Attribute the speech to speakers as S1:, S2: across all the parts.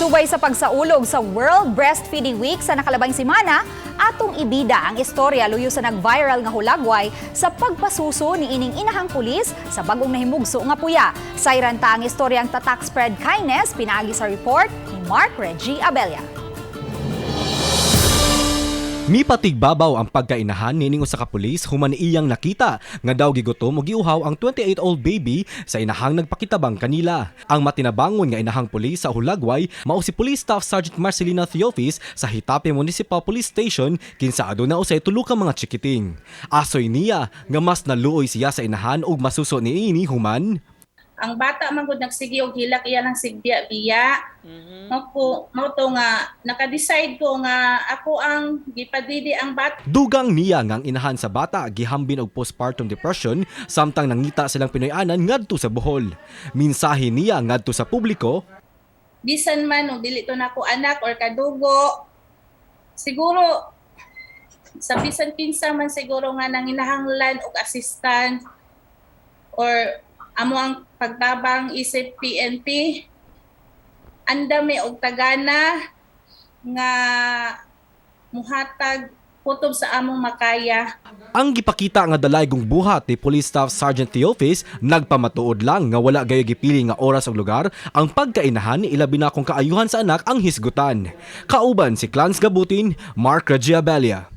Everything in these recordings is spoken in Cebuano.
S1: Subay sa pagsaulog sa World Breastfeeding Week sa nakalabang semana, atong ibida ang istorya luyo sa nag-viral nga hulagway sa pagpasuso ni ining inahang pulis sa bagong nahimugso nga puya. Sayran ta ang istoryang Tatak Spread Kindness pinaagi sa report ni Mark Reggie Abella.
S2: Mipatigbabaw ang pagkainahan nining usa ka pulis human iyang nakita nga daw gigutom ug giuhaw ang 28-old baby sa inahang nagpakitabang kanila. Ang matinabangon nga inahang pulis sa hulagway mao si Police Staff Sergeant Marcelina Theophis sa Getafe Municipal Police Station, kinsa aduna usay tulo ka mga chikiting. Asoy niya nga mas naluoy siya sa inahan ug masuso niini human
S3: Ang bata man gud nagsige og hilak, iya lang sigbiya-biya. Mao po mao to nga naka-decide ko nga ako ang gipadidi ang bata.
S2: Dugang niya nga ang inahan sa bata gihambin og postpartum depression samtang nangita silang Pinoy-anan ngadto sa Bohol. Mensahe niya ngadto sa publiko:
S3: Bisan man og dili to nako anak or kadugo, siguro sa bisan kinsa man siguro nga nanginahanglan og assistance or amo ang pagtabang isip PNP, andami og tagana nga muhatag kutob sa among makaya.
S2: Ang gipakita nga dalaygong buhat ni Police Staff Sergeant Theophis nagpamatuod lang nga wala gayo gipili nga oras ug lugar ang pagkainahan, ilabi na kung kaayuhan sa anak ang hisgutan. Kauban si Clans Gabutin, Mark Regiabelia.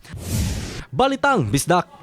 S2: Balitang Bisdak.